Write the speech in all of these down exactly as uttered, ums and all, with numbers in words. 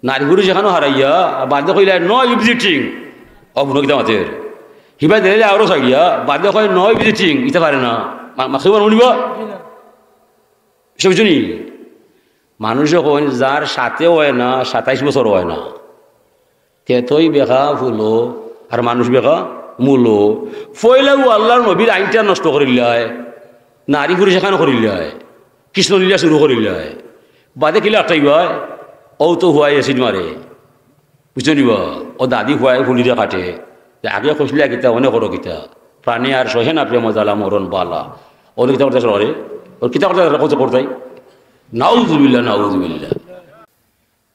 নারী পুরুষ এখানো হারাইয়া, বাদে কইলা, "No exiting।" অ, হুনো কিতা মাতের? হিবা দিলে আরো চাইয়া, বাদে কয়, "No exiting।" ইতা পারে না। মা-, মাখে বার হুনিবা? সব শুনি। মানুষে কইন, যার সাতে অয় না, সাতাইশ বছর অয় না। তে তুই বেকা ফুলো, আর মানুষ বেকা মূলো। পয়লাউ আল্লার নবীর আইনটা নষ্ট করিলায়, নারী পুরুষ এখান করিলায়, কৃষ্ণলীলা শুরু করিলায়। বাদে কিলা আটকাইবায়? অউ তো হুয়ায় এসিড মারে। বুঝছো নি বা? অউ দাদি হুয়ায় ফুলিরে কাটে। তে আগে কইসলা কিতা, অনে করো কিতা? প্রাণে আর সহে না প্রেম জ্বালা মরণ বালা। অনে কিতা করতা রে? অউ কিতা করতা রে? কত করতাই? নাউজুবিল্লাহ, নাউজুবিল্লাহ।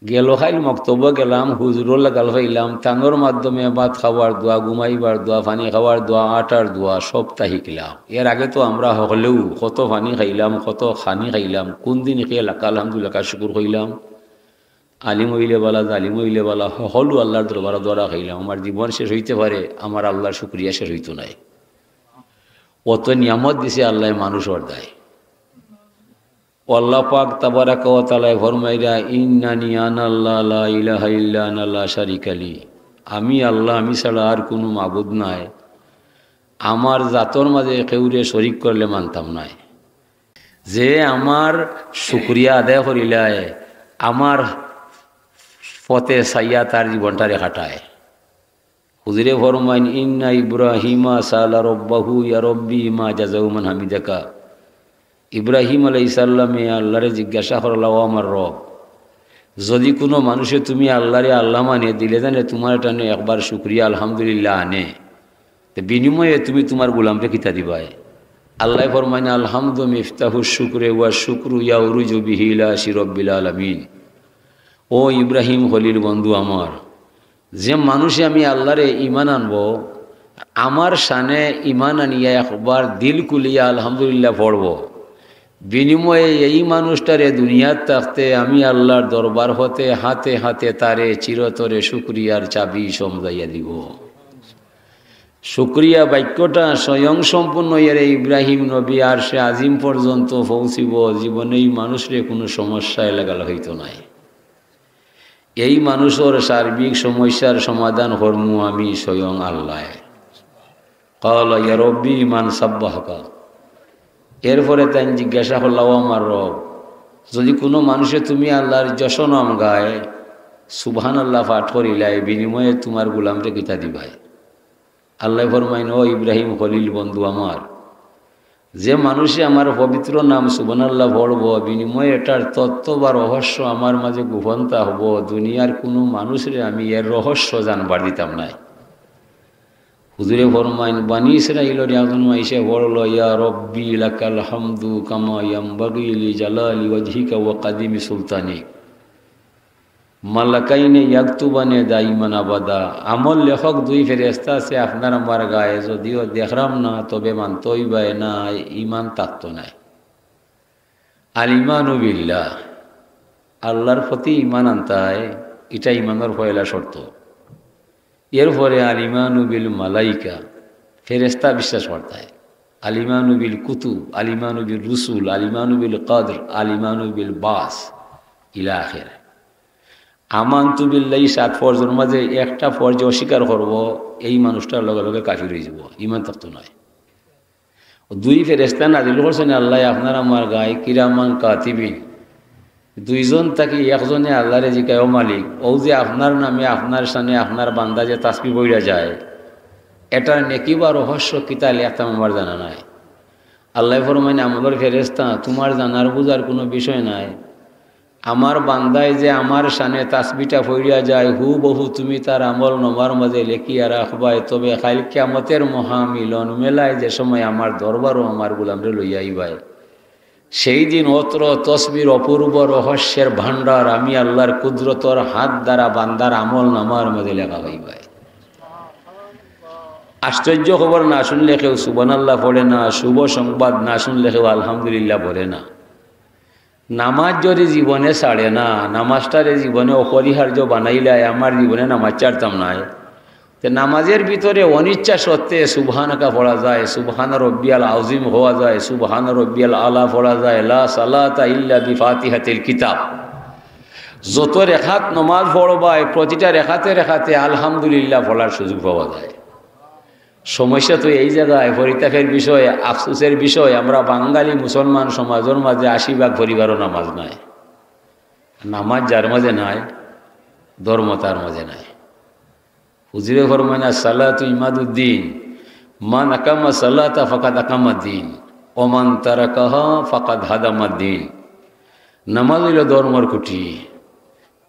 গেল কাইল মক্তবো গেলাম, হুজুরর লাগাল পাইলাম, তানর মাধ্যমে ভাত খাওয়ার দোয়া, ঘুমাইবার দোয়া, পানি খাওয়ার দোয়া, আটার দোয়া, সবতা হিকলাম। এর আগে তো আমরা হকলেউ কত পানি খাইলাম, কত খানি খাইলাম, কুন দিন কে লাকা আলহামদুলিল্লাহ কা শুকুর কইলাম। আলিম অইলে বালা, জালিম অইলে বালা, হকলউ আল্লার দরবারো দোয়া খাইলাম। আমার জীবন শেষ অইতে পারে, আমার আল্লার শুকরিয়া শেষ অইতো নায়। অত নিয়ামত দিছে আল্লায় মানুষর দায়। আল্লাহ পাক তাবারাকা ওয়া তাআলায় ফরমাইরা, "ইন্নানি আনাল্লাহ লা ইলাহা ইল্লা আনা লা শারিকা লি।" আমি আল্লাহ, আমি ছাড়া আর কুনু মাবুদ নাই। আমার জাতর মাঝে কেউরে শরিক করলে মানতাম নায়। যে আমার শুকরিয়া আদায় করিলায়, আমার পথে চাইয়া তার জীবনটারে কাটায়। হুজুরে ফরমাইন, "ইন্না ইব্রাহিমা সালা রব্বাহু ইয়া রব্বি মা জাযাউ মান হামিদাকা।" ইব্রাহিম আলাইহিস সালামে আল্লারে জিজ্ঞাসা করলা, "ও আমার রব, যদি কুনু মানুষে তুমি আল্লারে আল্লাহ মানে দিলে জানে তুমার টানে একবার শুকরিয়া আলহামদুলিল্লাহ আনে, তে বিনিময়ে তুমি তুমার গোলামরে কিতা দিবায়?" আল্লায় ফরমাইন, "আলহামদু মিফতাহুশ শুকরে ওয়া শুকরু ইয়াউরুজু বিহি ইলা আরশি রব্বিল আলামিন।" ও ইব্রাহিম খলিল বন্ধু আমার, যে মানুষে আমি আল্লারে ইমান আনবো, আমার শানে ইমান আনিয়া একবার দিল খুলিয়া আলহামদুলিল্লাহ পড়বো, বিনিময়ে এই মানুষটারে দুনিয়াত থাকতে আমি আল্লার দরবার হতে হাতে হাতে তারে চিরতরে শুকরিয়ার চাবি সমজাইয়া দিব। শুকরিয়া বাক্যটা স্বয়ং সম্পূর্ণ ইয়ারে ইব্রাহিম নবী আরশে আজিম পর্যন্ত পৌঁছিব, জীবনে এই মানুষরে কুনু সমস্যায় লাগাল হইতো নায়। এই মানুষর সার্বিক সমস্যার সমাধান করমু আমি স্বয়ং আল্লায়। ক্বালা ইয়া রব্বি মান সাব্বাহাকা। এরপরে তাইন জিজ্ঞাসা করলা, "ও আমার রব, যদি কুনু মানুষে তুমি আল্লার যশ নাম গায়, সুবহানাল্লাহ পাঠ করিলায়, বিনিময়ে তুমার গোলামরে কিতা দিবায়?" আল্লায় ফরমাইন, "ও ইব্রাহিম খলিল বন্ধু আমার, যে মানুষে আমার পবিত্র নাম সুবহানাল্লাহ পড়বো, বিনিময়ে এটার তত্ত্ব বা রহস্য আমার মাঝে গোপন থাকবো, দুনিয়ার কুনু মানুষরে আমি এর রহস্য জানবার দিতাম নায়।" হুজুরে ফরমাইন, বানি ইসরাইলর একজন মাইনষে পড়লো, "ইয়া রব্বি লাকাল হামদু কামা ইয়ামবাগি লি জালালি ওয়াজহিকা ওয়া কাদিমি সুলতানিক।" মালাকাইনে ইয়াকতুবানে দাইমান আবাদা। আমল লেখক দুই ফেরেশতা আছে আপনার আমার গায়ে, যদিও দেখরাম না, তবে মানতো অইবায় না, ইমান থাকতো নায়। আল ইমানু বিল্লাহ, আল্লার প্রতি ইমান আনতায়, ইটা ইমানর পয়লা শর্ত। এরপরে আল ইমানু বিল মালাইকা, ফেরেশতা বিশ্বাস করতায়। আল ইমানু বিল কুতুব, আল ইমানু বিল রুসুল, আল ইমানু বিল কদর, আল ইমানু বিল বাস, ইলা আখির। আমানতু বিল্লাহি সাত ফরজর মাঝে একটা ফরজ অস্বীকার করবো, এই মানুষটার লগে লগে কাফির অইযিবো, ইমান থাকতো নায়। দুই ফেরেশতা নাজিল করছইন আল্লায় আপনার আমার গায়ে, কিরামান কাতিবিন। দুইজন থাকি একজনে আল্লারে জিকায়, "ও মালিক, অউ যে আপনার নামে, আপনার শানে, আপনার বান্দা যে তাসবি পড়িয়া যায়, এটার নেকি বা রহস্য কিতা লেখতাম আমার জানা নাই।" আল্লায় ফরমাইন, "আমলর ফেরেশতা, তুমার জানার বুঝার কুনু বিষয় নাই। আমার বান্দায় যে আমার শানে তাসবিটা পড়িয়া যায়, হুবহু তুমি তার আমল নামার মাঝে লেখিয়া রাখবায়, তবে কাইল কিয়ামতের মহামিলন মেলায় যে সময় আমার দরবারো আমার গোলামরে লইয়া আইবায়, সেই দিন অত্র তসবির অপূর্ব রহস্যের ভাণ্ডার আমি আল্লার কুদরতর হাত দ্বারা বান্দার আমল নামার মাঝে লেখা পাইবায়।" আশ্চর্য খবর না শুনলে কেউ সুবহানাল্লাহ পড়ে না, শুভ সংবাদ না শুনলে কেউ আলহামদুলিল্লাহ বলে না। নামাজ যদি জীবনে ছাড়ে না, নামাজটারে জীবনে অপরিহার্য বানাইলায়, আমার জীবনে নামাজ ছাড়তাম নায়, তে নামাজের ভিতরে অনিচ্ছা সত্ত্বে সুবহানাকা পড়া যায়, সুবহান রব্বিয়াল আযীম হওয়া যায়, সুবহান রব্বিয়াল আলা পড়া যায়, লা সালাতা ইল্লা বিফাতিহাতিল কিতাব। যত রেখাত নমাজ পড়বায়, প্রতিটা রেখাতে রেখাতে আলহামদুলিল্লাহ পড়ার সুযোগ পাওয়া যায়। সমস্যা তো এই জায়গায়, পরিতাপের বিষয়, আফসোসের বিষয়, আমরা বাঙালি মুসলমান সমাজর মাঝে আশি ভাগ পরিবারও নামাজ নাই। নামাজ যার মাঝে নাই, ধর্ম তার মাঝে নাই। হুজুরে ফরমাইন, "আসসালাতু ইমাদুদ্দিন, মান আকামা সালাতা ফাকাদ আকামাদ্দিন, ওমান তারাকাহা ফাকাদ হাদামাদ্দিন।" নামাজ অইলো ধর্মর খুঁটি।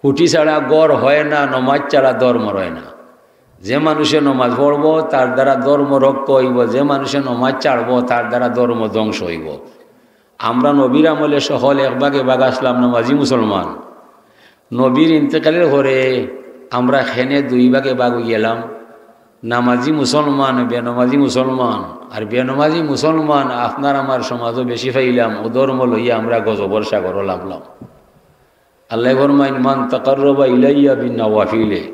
খুঁটি ছাড়া ঘর হয় না, নমাজ ছাড়া ধর্ম রয় না। যে মানুষে নমাজ পড়বো, তার দ্বারা ধর্ম রক্ষা অইবো, যে মানুষে নমাজ ছাড়বো, তার দ্বারা ধর্ম ধ্বংস অইবো। আমরা নবীর আমলে সকল এক ভাগে ভাগ আসলাম, নামাজি মুসলমান। নবীর ইন্তেকালের পরে আমরা খেনে দুই ভাগে ভাগ অই গেলাম, নামাজি মুসলমান, বেনমাজি মুসলমান। আর বেনমাজি মুসলমান আপনার আমার সমাজও বেশি পাইলাম, অউ ধর্ম লইয়া আমরা গজবর সাগরও লাভলাম। আল্লায় ফরমাইন, "মান তাকাররাবা ইলাইয়া বিন নওয়াফিলে।"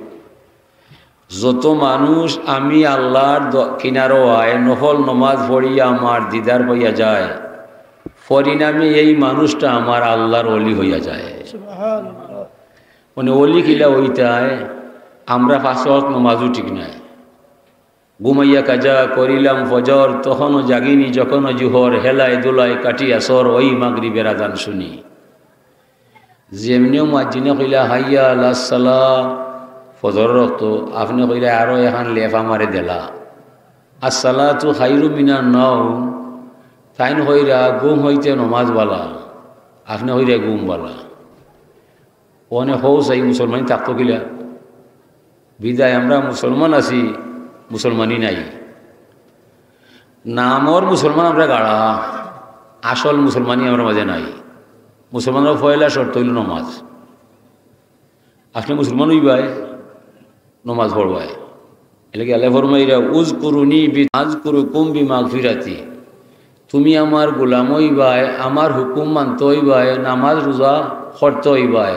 যত মানুষ আমি আল্লাহর দ-, কিনারো আয়, নফল নমাজ পড়িয়া আমার দিদার পাইয়া যায়, পরিণামে এই মানুষটা আমার আল্লাহর অলি হইয়া যায়। সুবহানাল্লাহ। মানে অলি কিলা অইতায়, আমরা পাঁচ ওয়াক্ত নমাজও ঠিক নাই, ঘুমাইয়া কাজা করিলাম ফজর, তখনও জাগিনি যখনও জুহর, হেলায় দুলায় কাটিয়া সর, ওই মাগরিবের আজান শুনি। যেমনে মুয়াজ্জিনে কইলা, "হাইয়া আলাস সালাহ", ফজর রক্ত, আপনে কইলা, "আরো এখান লেফা মারে দেলা, আসসালাতু খাইরু মিনান নাওম", তাইন কইরা, "ঘুম হইতে নমাজ বালা", আপনে কইরা, "ঘুম বালা।" অনে হৌ চাই মুসলমানি থাকতো কিলা? বিদায় আমরা মুসলমান আছি, মুসলমানি নাই। নামর মুসলমান আমরা গাড়া, আসল মুসলমানি আমরার মাঝে নাই। মুসলমানর পয়লা শর্ত অইলো নমাজ। আপনে মুসলমান অইবায়, নমাজ পড়বায়। এরলাগি আল্লায় ফরমাইরা, "উযকুরুনি বি-, আযকুরুকুম বিমাগফিরাতি।" তুমি আমার গোলাম অইবায়, আমার হুকুম মানতো অইবায়, নামাজ রোজা করতো অইবায়,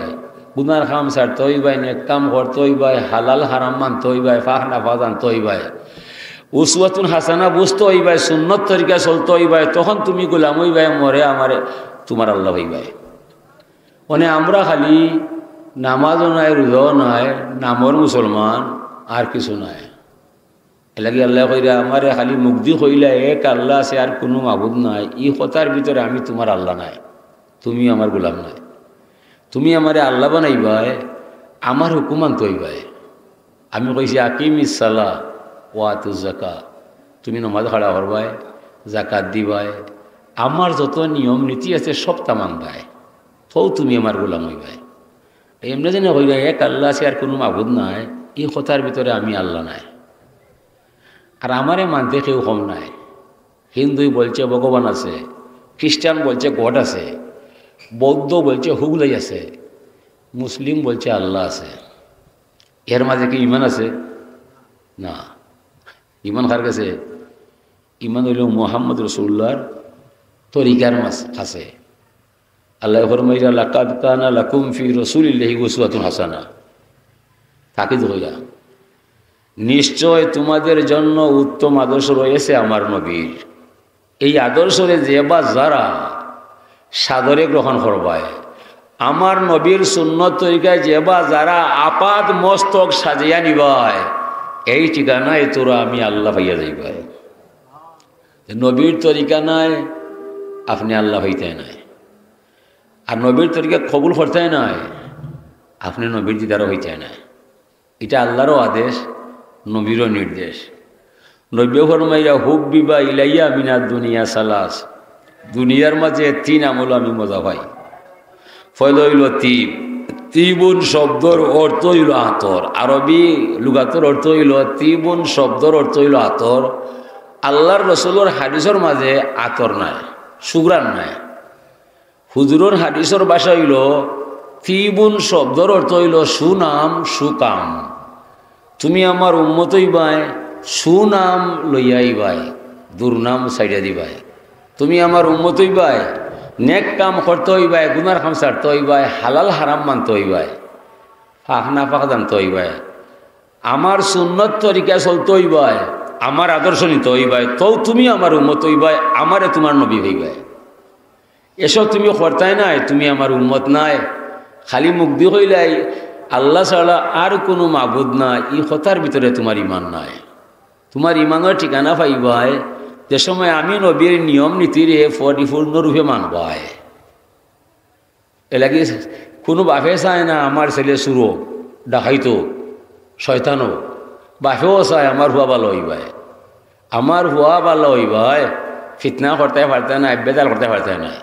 গুনার কাম ছাড়তো অইবায়, নেক কাম করতো অইবায়, হালাল হারাম মানতো অইবায়, পাক নাপাক জানতো অইবায়, উসওয়াতুন হাসানা বুঝতো অইবায়, সুন্নত তরিকা চলতো অইবায়, তখন তুমি গোলাম অইবায়, মরে আমারে তুমার আল্লাহ অইবায়। মানে আমরা খালি নামাজও নাই, রোজাও নাই, নামর মুসলমান, আর কিছু নাই। এরলাগি আল্লায় কইরা, "আমারে খালি মুখদি কইলা এক আল্লাহ আছে, আর কুনু মাবুদ নাই।" ই কথার ভিতরে আমি তুমার আল্লাহ নায়, তুমিও আমার গোলাম নায়। তুমি আমারে আল্লাহ বানাইবায়, আমার হুকুম মানতো অইবায়। আমি কইছি, "আকিমিস সালাহ ওয়া আতুজ জাকাহ।" তুমি নমাজ খাড়া করবায়, জাকাত দিবায়, আমার যত নিয়ম নীতি আছে সবতা মানবায়, তউ তুমি আমার গোলাম অইবায়। এমনে যেন কইরা এক আল্লাহ আছে, আর কুনু মাবুদ নাই, ই কথার ভিতরে আমি আল্লাহ নায়। আর আমারে মানতে কেউ কম নায়। হিন্দুই বলছে ভগবান আছে, খ্রিস্টান বলছে গড আছে, বৌদ্ধ বলছে হুগলাই আছে, মুসলিম বলছে আল্লাহ আছে। এর মাঝে কি ইমান আছে? না। ইমান কার কাছে? ইমান অইলো মুহাম্মদ রাসূলুল্লাহর তরিকার মাঝ-, কাছে। আল্লায় ফরমাইরা, "লাকাদ কানা লাকুম ফি রাসূলিল্লাহি উসওয়াতুন হাসানা।" তাকিদ কইরা, "নিশ্চয় তোমাদের জন্য উত্তম আদর্শ রয়েছে আমার নবীর।" এই আদর্শরে যে বা যারা সাদরে গ্রহণ করবায়, আমার নবীর সুন্নত তরিকায় যে বা যারা আপাদ মস্তক সাজাইয়া নিবায়, এই ঠিকানায় তোরা আমি আল্লাহ পাইয়া যাইবায়। যে নবীর তরিকা নাই, আপনে আল্লাহ পাইতায় নায়। আর নবীর তরিকা কবুল করতায় নায়, আপনে নবীর দিদারও অইতায় নায়। ইটা আল্লাহরও আদেশ, নবীরও নির্দেশ। নবীয়ে ফরমাইরা, "হুব্বিবা ইলাইয়া মিনাদ দুনিয়া সালাস।" দুনিয়ার মাঝে তিন আমল আমি মজা পাই। পয়লা অইলো তিব। তিবুন শব্দর অর্থ অইলো আতর। আরবি লুগাতর অর্থ অইলো, তিবুন শব্দর অর্থ অইলো আতর। আল্লাহর রসুলর হাদিসর মাঝে আতর নাই, সুঘ্রাণ নাই। হুজুরর হাদিসর ভাষা অইলো, তিবুন শব্দর অর্থ অইলো সুনাম, সুকাম। তুমি আমার উম্মত অইবায়, সুনাম লইয়া আইবায়, দুর্নাম ছাড়িয়া দিবায়। তুমি আমার উম্মত অইবায়, নেক কাম করতো অইবায়, গুনার কাম ছাড়তো অইবায়, হালাল হারাম মানতো অইবায়, পাক নাপাক জানতো অইবায়, আমার সুন্নত তরিকা চলতো অইবায়, আমার আদর্শ নিতো অইবায়, তউ তুমি আমার উম্মত অইবায়, আমারে তুমার নবী পাইবায়। এসব তুমি করতায় নায়, তুমি আমার উম্মত নায়। খালি মুখ দি কইলাই, "আল্লাহ ছাড়া আর কুনু মাবুদ নাই", ই কথার ভিতরে তুমার ইমান নাই। তুমার ইমানর ঠিকানা পাইবায় যে সময় আমি নবীর নিয়ম নীতিরে পরিপূর্ণ রূপে মানবায়। এরলাগি কুনু বাপে চায় না আমার ছেলে চুর অউক, ডাকাইত অউক, শয়তান অউক। বাপেও চায় আমার পুয়া ভালা অইবায়, আমার পুয়া ভালা অইবায়, ফিতনা করতায় পারতায় নায়, বেজাল করতায় পারতায় নায়।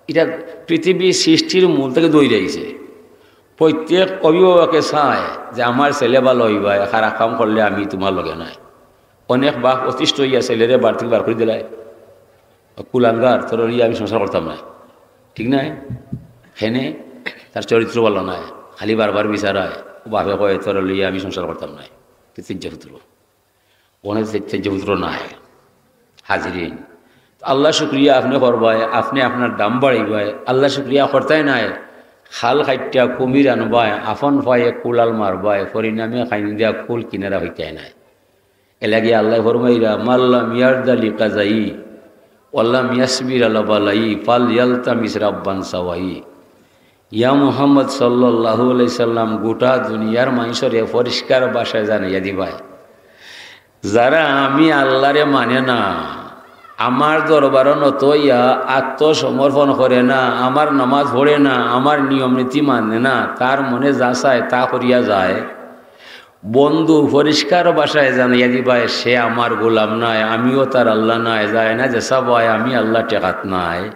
ইটা পৃথিবীর সৃষ্টির মূল থাকি ধরিয়া আইছে। প্রত্যেক অভিভাবকে চায় যে আমার ছেলে ভালা অইবায়, খারাপ কাম করলে আমি তুমার লগে নায়। অনেক বাপ অতিষ্ঠ অইয়া ছেলেরে বাড়ি থাকি বার করি দিলায়, "কুলাঙ্গার, তোরে লইয়া আমি সংসার করতাম নায়।" ঠিক নায়? হেনে তার চরিত্র ভালা নায়, খালি বারবার বিচারায়। বাপে কয়, "তোরে লইয়া আমি সংসার করতাম নায়, তুই তিন যে পুত্র।" অনেক তিন যে পুত্র নায়। হাজিরিন, আল্লাহ শুক্রিয়া আপনে করবায়, আপনে আপনার দাম বাড়াইবায়, আল্লাহ শুক্রিয়া করতায় নায়। খাল কাটিয়া কুমির আনবায়, আফন পায়ে কুড়াল মারবায়, পরিণামে খাইন দিয়া কুল কিনারা অইতায় নায়। এরলাগি আল্লায় ফরমাইরা, "মাল্লাম ইয়ারদা লিকাজাই, ওয়াল্লাম ইয়াসবির আলা বালাই, ফাল ইয়ালতামিস রাব্বান সাওয়াই।" ইয়া মুহাম্মদ সাল্লাল্লাহু আলাইহি সাল্লাম, গোটা দুনিয়ার মানষরে পরিষ্কার ভাষায় জানাইয়া দিবায়, যারা আমি আল্লারে মানে না, আমার দরবারো নত অইয়া আত্মসমর্পণ করে না, আমার নামাজ পড়ে না, আমার নিয়ম নীতি মানে না, তার মনে যা চায় তা করিয়া যায়, বন্ধু, পরিষ্কার ভাষায় জানাইয়া দিবায়, সে আমার গোলাম নায়, আমিও তার আল্লাহ নায়, যায় না যে সবাই আমি আল্লাহ টেকাত নায়।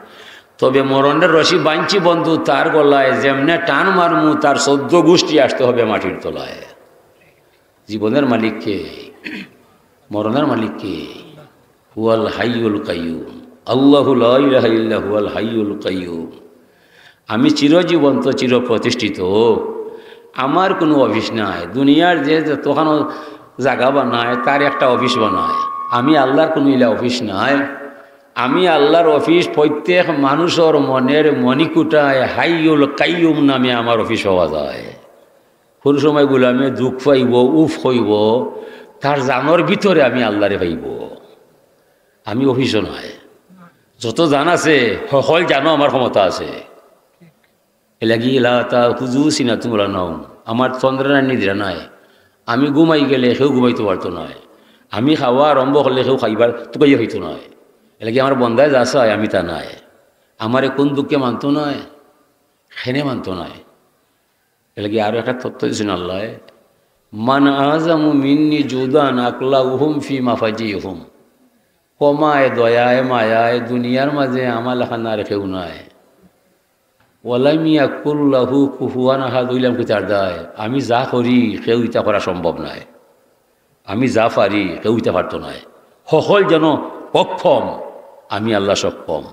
তবে মরণের রশি বানছি বন্ধু তার গলায়, যেমনে টান মারমু তার চৌদ্দ গুষ্টি আসতে হবে মাটির তলায়। জীবনের মালিক কে? মরণের মালিক কে? হুয়াল হাইয়ুল কাইয়ুম। আল্লাহু লা ইলাহা ইল্লা হুয়াল হাইয়ুল কাইয়ুম। আমি চিরজীবন্ত, চিরপ্রতিষ্ঠিত। আমার কুনু অফিস নাই। দুনিয়ার যে যতখানো জাগা বানায়, তার একটা অফিস বানায়। আমি আল্লার কুনু ইলা অফিস নাই। আমি আল্লার অফিস প্রত্যেক মানুষর মনের মণিকুটায় হাইয়ুল কাইয়ুম নামে আমার অফিস পাওয়া যায়। কুনু সময় গোলামে দুখ পাইবো, উফ কইবো, তার জানর ভিতরে আমি আল্লারে পাইবো। আমি অফিসো নায়। যত জান আছে, হকল জানো আমার ক্ষমতা আছে। এরলাগি লা তাখুযুহু সিনাতুন ওয়ালা নাওম। আমার তন্দ্রা নাই, নিদ্রা নাই। আমি ঘুমাই গেলে কেউ ঘুমাইতো পারতো নায়। আমি খাওয়া আরম্ভ করলে কেউ খাইবার তুকাইয়া খাইতো নায়। এরলাগি আমার বন্দায় যা চায়, আমি তা নায়। আমারে কুন দুখে মানতো নায়, কেনে মানতো নায়। এরলাগি আরো একটা তথ্য দিছইন আল্লায়, "মান আ'যামু মিন্নি জুদান আকলাউহুম ফি মাফাজিহুম।" ক্ষমায়, দয়ায়, মায়ায় দুনিয়ার মাঝে আমার লাখান আর কেউ নাই। "ওয়ালাম ইয়াকুল লাহু কুফুয়ান আহাদ", অইলাম কিতার দায়, আমি যা করি কেউ ইতা করা সম্ভব নায়। আমি যা পারি, কেউ ইতা পারতো নায়। হকল যেন অক্ষম, আমি আল্লাহ সক্ষম।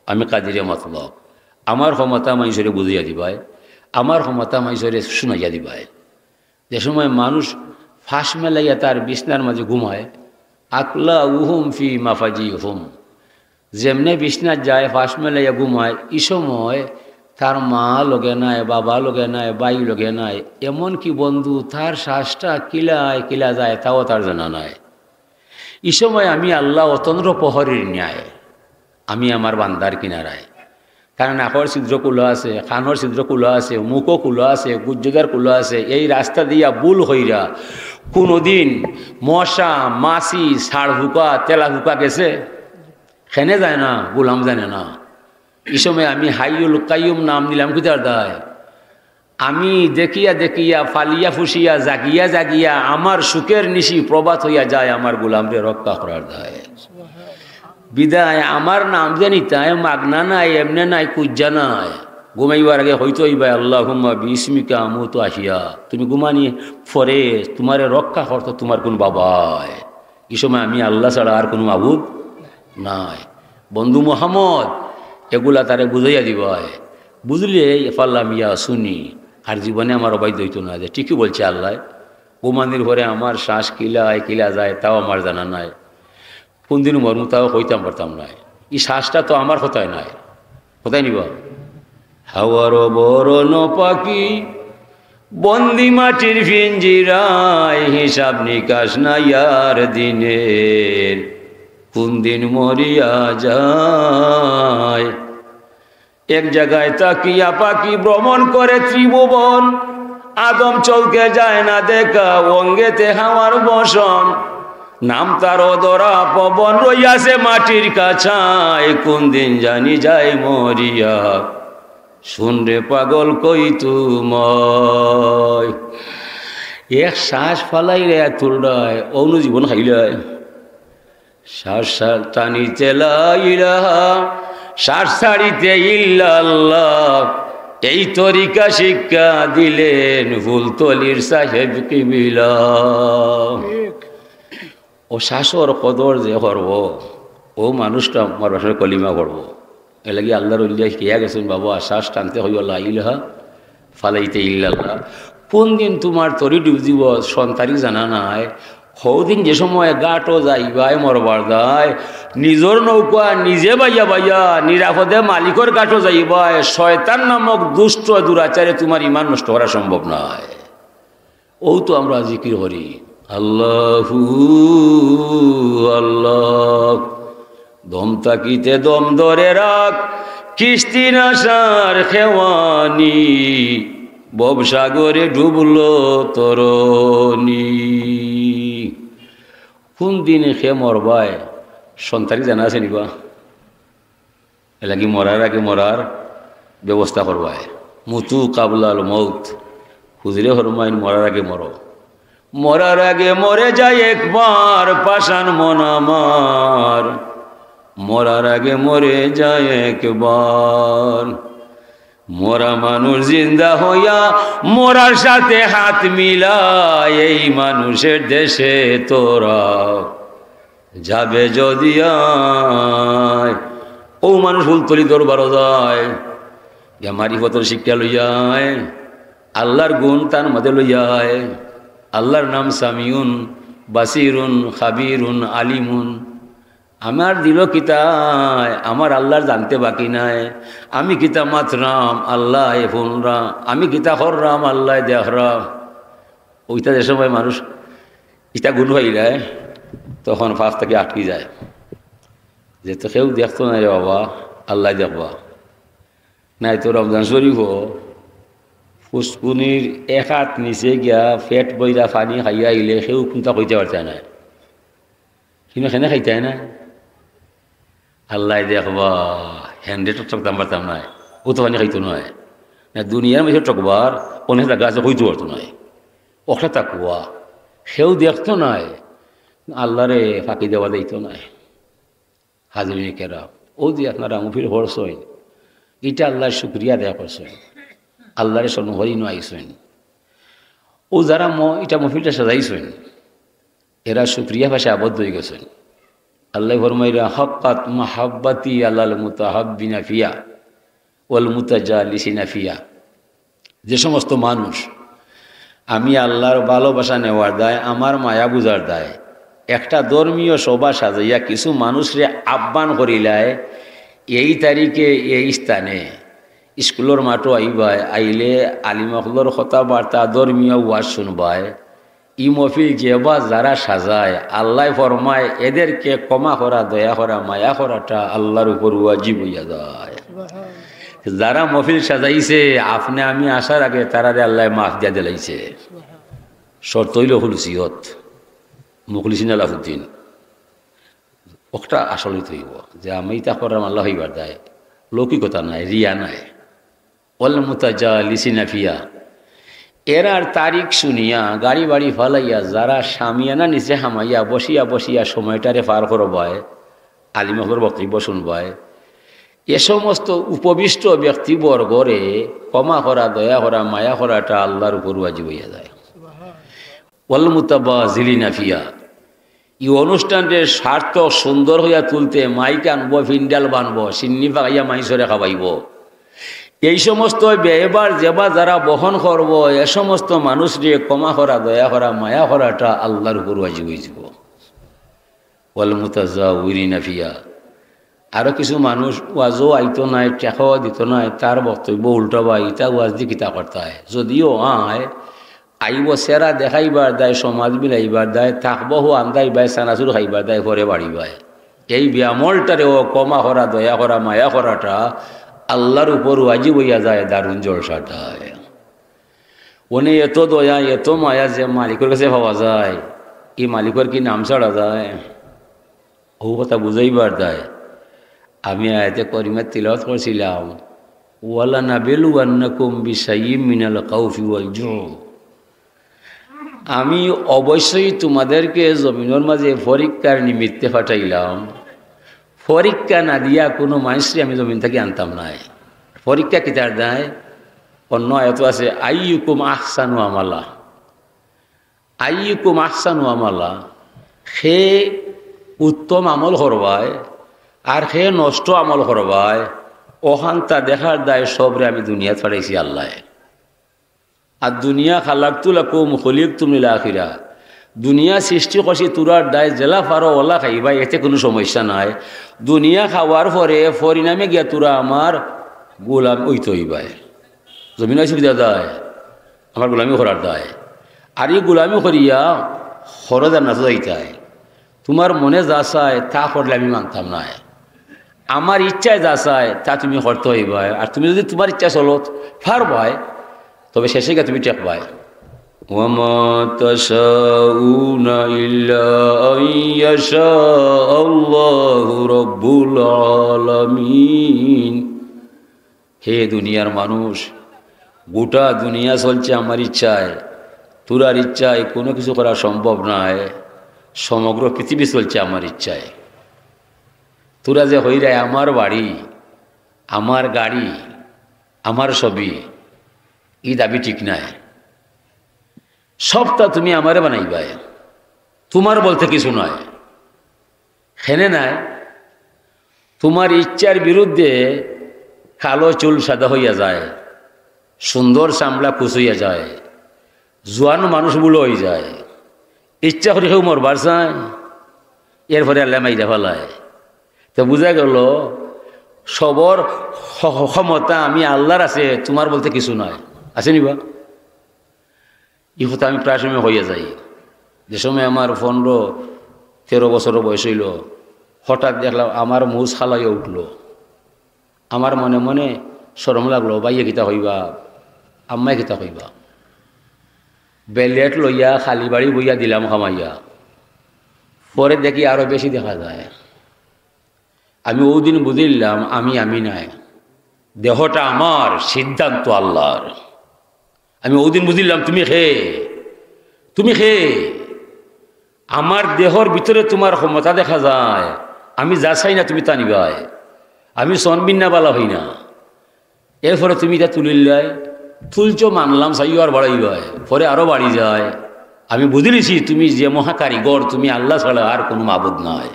আমি কাদিরে মতলব। আমার ক্ষমতা মানষরে বুঝাইয়া দিবায়, আমার ক্ষমতা মানষরে শুনাইয়া দিবায়। যে সময় মানুষ ফাঁস মেলাইয়া তার বিছনার মাঝে ঘুমায়, আকলাউহুম ফি মাফাজিহুম, যেমনে বিছনাত যায়, ফাঁস মেলাইয়া ঘুমায়, ই সময় তার মা লগে নাই, বাবা লগে নাই, ভাই লগে নাই, এমনকি বন্ধু তার শ্বাসটা কিলায় কিলা যায়, তাও তার জানা নাই। ই সময় আমি আল্লাহ অতন্দ্র প্রহরীর ন্যায়, আমি আমার বান্দার কিনারায়। তার নাকর ছিদ্র খুলা আছে, কানর ছিদ্র খুলা আছে, মুখও খুলা আছে, গুজ্জদার খুলা আছে। এই রাস্তা দিয়া ভুল কইরা কুনুদিন মশা, মাছি, ছাড় ফুকা, তেলা ফুকা গেছে? কেনে যায় না, গোলাম জানে না। ই সময় আমি হাইয়ুল কাইয়ুম নাম নিলাম কিতার দায়? আমি দেখিয়া দেখিয়া, ফালিয়া ফুসিয়া, জাগিয়া জাগিয়া আমার সুখের নিশি প্রভাত অইয়া যায় আমার গোলামরে রক্ষা করার দায়। বিদায় আমার নাম যে নিতায়, মাগনা নায়, এমনে নায়, কুজ্জা নায়। ঘুমাইবার আগে কইতো অইবায়, "আল্লাহুম্মা বিইসমিকা আমুতু ওয়া আহইয়া।" তুমি ঘুমানি পরে তুমারে রক্ষা করতো তুমার কুন বাবায়। ই সময় আমি আল্লাহ ছাড়া আর কুনু মাবুদ নাই। বন্ধু মোহাম্মদ, এগুলা তারে বুঝাইয়া দিবায়। বুঝলে ফালাম ইয়াসুনি, আর জীবনে আমার অবাধ্য অইতো না। যে ঠিকই বলছে আল্লাহ, ঘুমানির পরে আমার শ্বাস কিলা আয়, কিলা যায়, তাও আমার জানা নাই। কুন দিন মরমু, তাও কইতাম পারতাম নায়। ই শ্বাসটা তো আমার কথায় নায়, কথায় নিবা? হাওয়ার বরণ পাখি বন্দি মাটির পিঞ্জিরায়, হিসাব নিকাশ নাই আর দিনের, কুন দিন মরিয়া যায়। এক জাগায় থাকিয়া পাখি ভ্রমণ করে ত্রিভুবন, আদম চউখে যায় না দেখা, অঙ্গেতে হাওয়ার বসন। নাম তার অধরা পবন, রইয়াছে মাটির কাছায়, কোন দিন জানি যায় মরিয়া, শুন রে পাগল কই তুমায়। এক শ্বাস ফালাইলে তুলরায়, অউনু জীবন খাইলায়। শ্বাস টানিতে লা ইলাহা, শ্বাস ছাড়িতে ইল্লাল্লাহ। এই তরিকা শিক্ষা দিলেন ফুলতলির সাহেব কিবলা। অউ শ্বাসর কদর যে করবো, অউ মানুষটা মরবার সময় কলিমা পড়বো। এরলাগি আল্লার অলিয়ে কইয়া গেছইন, বাবা, শ্বাস টানতে কইও লা ইলাহা, ফালাইতে ইল্লাল্লাহ। কোন দিন তুমার তরি ডুব দিবো, সন্তারি জানা নাই। হউ দিন যে সময় ঘাটো যাইবায় মরবার দায়, নিজর নৌকা নিজে বাইয়া বাইয়া নিরাপদে মালিকর ঘাটো যাইবায়, শয়তান নামক দুষ্ট দুরাচারে তুমার ইমান নষ্ট করা সম্ভব নায়। অউ তো আমরা জিকির করি, আল্লাহু আল্লাহ। দম থাকিতে দম ধরে রাখ, কিস্তি নাশার খেওয়ানি, ভবসাগরে ডুবলো তরণি। কোন দিনে কে মরবায়, সন্তারি জানা আছে নিবা? এরলাগি মরার আগে মরার ব্যবস্থা করবায়। মুতু কাবলাল মউত। হুজুরে ফরমাইন, মরার আগে মরো। মরার আগে মরে যায় একবার, পাষাণ মন আমার। মরার আগে মরে যায় একবার। মরা মানুষ জিন্দা হইয়া মরার সাথে হাত মিলায়, এই মানুষের দেশে তোরা যাবে যদি আয়। অউ মানুষ ফুলতলি দরবারো যায়, গিয়া মারিফতর শিক্ষা লইয়া আয়, আল্লার গুণ তার মাঝে লইয়া আয়। আল্লার নাম সামিউন, বাসিরুন, খাবিরুন, আলিমুন। আমার দিলো কিতায়, আমার আল্লার জানতে বাকি নাই। আমি কিতা মাতরাম, আল্লায় হুনরা। আমি কিতা কররাম, আল্লায় দেখরা। অইটা যে সময় মানুষ ইটা গুণ পাইলায়, তখন ফাঁস থাকি আটকি যায়। যে তো কেউ দেখতো নায় রে বাবা, আল্লায় দেখবা। নাই তো রমজান শরিফো ফুসকুনির এক আত নিচে গিয়া পেট ভইরা পানি খাইয়া আইলে কেউ কুন্তা কইতে পারতা নায়। কিন্তু কেনে খাইতায় নায়? আল্লায় দেখবা, হেনরে তো ঠকতাম পারতাম নায়, অউ তো পানি খাইতো নায়। না, দুনিয়ার মাঝে ঠকবার অনেক জাগা আছে, কইতো পারতো নায়। অখটা তাকওয়া, কেউ দেখতো নায়, আল্লারে ফাঁকি দেওয়া যাইতো নায়। হাজিরিনে কেরাম, অউ যে আপনারা মহফিল করছইন, ইটা আল্লার শুকরিয়া আদায় করছইন, আল্লারে স্মরণ করি নু আইছইন। অউ যারা ম-, ইটা মহফিলটা সাজাইছইন, এরা শুকরিয়া পাশে আবদ্ধ অইগেছইন। আল্লায় ফরমাইরা, "হাক্কাত মাহাব্বাতি আলাল মুতাহাব্বিনা ফিয়া ওয়াল মুতাজালিসিনা ফিয়া।" যে সমস্ত মানুষ আমি আল্লার ভালোবাসা নেওয়ার দায়, আমার মায়া বুঝার দায়, একটা ধর্মীয় সভা সাজাইয়া কিছু মানুষরে আহ্বান করিলায়, এই তারিখে এই স্থানে স্কুলর মাঠো আইবায়, আইলে আলিম অকলর কথাবার্তা, ধর্মীয় ওয়াজ শুনবায়, ই মহফিল যে বা যারা সাজায়, আল্লায় ফরমায়, এদেরকে ক্ষমা করা, দয়া করা, মায়া করাটা আল্লার উপর ওয়াজিব অইয়া যায়। যারা মহফিল সাজাইছে, আপনে আমি আসার আগে তারারে আল্লায় মাফ দিয়া দিলাইছে। শর্ত অইলো খুলুসিয়ত, মুখলিসিন আলাউদ্দিন। অখটা আসলে তো অইবো যে আমি ইতা কররাম আল্লা অইবার দায়, লৌকিকতা নাই, রিয়া নাই। ওয়াল মুতাজালিসিনা ফিয়া। এরার তারিখ শুনিয়া, গাড়ি বাড়ি ফালাইয়া, যারা শামিয়ানা নিচে হামাইয়া, বসিয়া বসিয়া সময়টারে পার করবায়, আলিম অকলর বক্তব্য শুনবায়, এ সমস্ত উপবিষ্ট ব্যক্তিবর্গরে ক্ষমা করা, দয়া করা, মায়া করাটা আল্লার উপর ওয়াজিব অইয়া যায়। ওয়াল মুতাবাজিলিনা ফিয়া। ই অনুষ্ঠানরে সার্থক সুন্দর অইয়া তুলতে মাইক আনবো, ফিন্ডাল বানবো, সিন্নি ফাকাইয়া মাইনষরে খাওয়াইবো। এই সমস্ত ব্যয়ভার যেবা যারা বহন করবো, এ সমস্ত মানুষরে ক্ষমা করা, দয়া করা, মায়া করাটা আল্লার উপর ওয়াজিব অইযিবো। ওয়াল মুতাজাউরিনা ফিয়া। আরো কিছু মানুষ ওয়াজও আইতো নায়, টেকাও দিতো নায়, তার বক্তব্য উল্টা বা ইতা ওয়াজ দি কিতা করতায়। যদিও আয়, আইবো সেরা দেখাইবার দায়, সমাজ মিলাইবার দায়, থাকবো হো আন্দাই বায়, চানাচুর খাইবার দায়, পরে বাড়ি বায়। এই বেআমলটারেও ক্ষমা করা, দয়া করা, মায়া করাটা আল্লাহর উপর ওয়াজিব অইয়া যায় দারুণ জলসাটায়। অনে এত দয়া, এত মায়া যে মালিকর গেছে পাওয়া যায়, ই মালিকর কি নাম ছাড়া যায়? অউ কথা বুঝাইবার দায় আমি আয়াতে করিমা তিলাওয়াত করছিলাম, "ওয়ালানাবলুওয়ান্নাকুম বিশাইয়্যিম মিনাল খাউফি ওয়াল জু।" আমি অবশ্যই তোমাদেরকে জমিনর মাঝে পরীক্ষার নিমিত্তে পাঠাইলাম। পরীক্ষা না দিয়া কুনু মানষরে আমি জমিন থাকি আনতাম নায়। পরীক্ষা কিতার দায়? অন্য আয়াত আছে, "আইয়ুকুম আহসানু আমালা।" আইয়ুকুম আহসানু আমালা, কে উত্তম আমল করবায় আর কে নষ্ট আমল করবায়, অখানতা দেখার দায় সবরে আমি দুনিয়াত পাঠাইছি আল্লায়। আর দুনিয়া খালাকতু লাকুম খুলিকতুম লিল আখিরা, দুনিয়া সৃষ্টি করছি তোরার দায়, যেলা পারো অলা খাইবায়, এতে কুনু সমস্যা নাই। দুনিয়া খাওয়ার পরে পরিণামে গিয়া তোরা আমার গোলাম অইতে অইবায়। জমিন অইছে কিতার দায়? আমার গোলামি করার দায়। আর ই গোলামি করিয়া হরো জান্নাতো যাইতায়। তোমার মনে যা চায় তা করলে আমি মানতাম নায়। আমার ইচ্ছায় যা চায় তা তুমি করতে অইবায়। আর তুমি যদি তোমার ইচ্ছায় চলো, পারবায়, তবে শেষে গিয়া তুমি ঠেকবায়। ওয়া মা তাশাউনা ইল্লা আন ইয়াশা আল্লাহু রাব্বুল আলামিন। হে দুনিয়ার মানুষ, গোটা দুনিয়া চলছে আমার ইচ্ছায়, তোরার ইচ্ছায় কুনু কিছু করা সম্ভব নায়। সমগ্র পৃথিবী চলছে আমার ইচ্ছায়। তোরা যে কইরায় আমার বাড়ি, আমার গাড়ি, আমার সবই, ই দাবি ঠিক নায়। সবতা তুমি আমারে বানাইবায়, তোমার বলতে কিছু নায়। হেনে নায়, তোমার ইচ্ছার বিরুদ্ধে কালো চুল সাদা অইয়া যায়, সুন্দর চামড়া কুচইয়া যায়, জোয়ান মানুষ বুড়া অইযায়। ইচ্ছা করি কেউ মরবার চায়, এরপরে আল্লায় মাইরা ফালায়। তো বুঝা গেল, সবর ক্ষ-, ক্ষমতা আমি আল্লাহর আছে, তোমার বলতে কিছু নাই। আছে নি বা? ই কথা আমি প্রায় সময় কইয়া যাই। যে সময় আমার পনেরো, তেরো বছর বয়স অইলো, হঠাৎ দেখলাম আমার মুছ কালা অইয়া উঠলো। আমার মনে মনে শরম লাগলো, "ভাইয়ে কিতা কইবা, আম্মায় কিতা কইবা?" ব্লেড লইয়া খালি বাড়ি বইয়া দিলাম কামাইয়া। পরে দেখি আরো বেশি দেখা যায়। আমি অউ দিন বুঝিলাম, আমি আমি নায়, দেহটা আমার, সিদ্ধান্ত আল্লাহর। আমি অউ দিন বুঝিলাম, তুমি কে, তুমি কে? আমার দেহর ভিতরে তোমার ক্ষমতা দেখা যায়, আমি যা চাই না তুমি তা নিবায়। আমি সন বিন্না বালা অই না। এরপরে তুমি ইটা তুলিলায়, তুলছো মানলাম, চাইও আর বাড়াইবায়, পরে আরো বাড়ি যায়। আমি বুঝিলিছি তুমি যে মহা কারিগর, তুমি আল্লাহ ছাড়া আর কুনু মাবুদ নাই।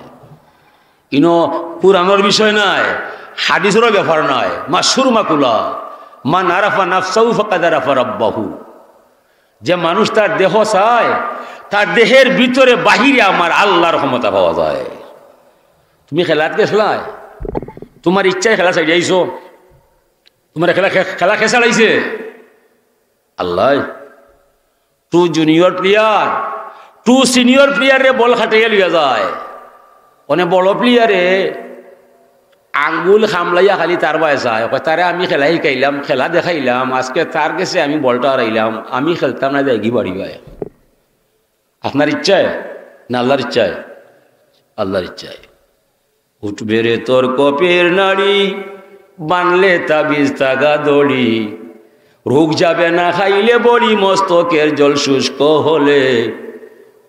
ইনো কুরআনর বিষয় নায়, হাদিসরও ব্যাপার নায়, মাশহুর মাকুলা, "মান আরাফা নাফসাহু ফাকাদ আরাফা রাব্বাহু।" যে মানুষ তার দেহ চায়, তার দেহের ভিতরে বাহিরে আমার আল্লাহর ক্ষমতা পাওয়া যায়। তুমি খেলাত গেছলায়, তোমার ইচ্ছায় খেলা ছাড়ি আইছো, তোমার খেলা খে-, খেলা কে ছাড়াইছে? আল্লাহ। Two junior player, two senior প্লেয়াররে বল খাটাইয়া লইয়া যায়। অনে বড় প্লেয়ারে আঙ্গুল খামলাইয়া খালি তার বায় চায়, কয়, "তারে আমি খেলা শিখাইলাম, খেলা দেখাইলাম, আজকে তার গেছে আমি বলটা হারাইলাম, আমি খেলতাম না, যাইগি বাড়ি বায়।" আপনার ইচ্ছায় না আল্লাহর ইচ্ছায়? আল্লাহর ইচ্ছায়। উঠবে রে তোর কপের নাড়ি, বানলে তাবিজ তাগা দড়ি। রোগ যাবে না খাইলে বড়ি, মস্তকের জল শুষ্ক হলে।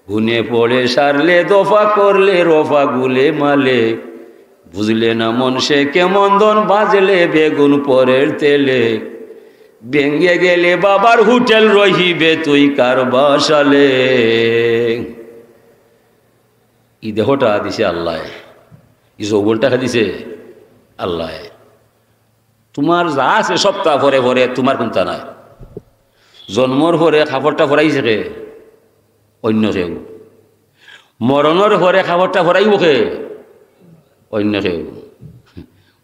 গুনে পড়ে সারলে দফা, করলে রফা গুলে মালে। বুঝলে না মন সে কেমন ধন, বাজলে বেগুন পরের তেলে। ভেঙে গেলে বাবার হোটেল, রহিবে তুই কার বাসালে। ই দেহটা দিছে আল্লায়, ই যৌবনটা কে দিছে? আল্লায়। তোমার যা আছে সবটা পরে পরে, তোমার কুন্তা নাই। জন্মর পরে কাপড়টা পরাইছে কে? অন্য কেউ। মরণর পরে কাপড়টা পরাইবো কে? অন্য কেউ।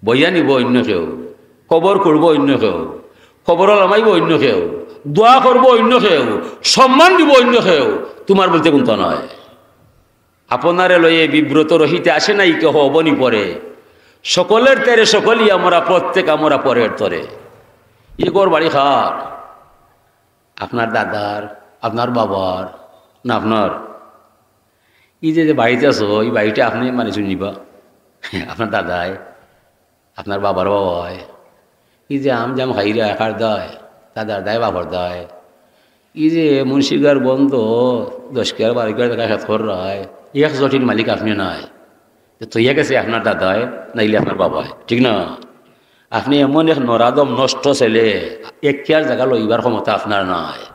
বইয়া নিবো অন্য কেউ। কবর খুঁড়বো অন্য কেউ। কবরো লামাইবো অন্য কেউ। দোয়া করবো অন্য কেউ। সম্মান দিবো অন্য কেউ। তোমার বলতে কুন্তা নাই। আপনারে লইয়া বিব্রত রহিতে আসে নাই কেহ অবনী পরে। সকলের তরে সকলই আমরা, প্রত্যেক আমরা পরের তরে। ই ঘর বাড়ি কার? আপনার দাদার, আপনার বাবার, না আপনার? ই যে, যে বাড়িত আছো, ই বাড়িটা আপনে মানি চুনিবা? আপনার দাদায়, আপনার বাবার বাবায়। ই যে আম জাম খাইরা কার দায়? দাদার দায়, বাবার দায়। ই যে মুন্সিগড় বন্দর, দশ কিয়ার বারো কিয়ার জাগা খেত কররায়, এক জটির মালিক আপনে নায়। তো থইয়া গেছে আপনার দাদায়, নাইলে আপনার বাবায়, ঠিক না? আপনে এমন এক নরাদম নষ্ট ছেলে, এক কিয়ার জাগা লইবার ক্ষমতা আপনার নাই।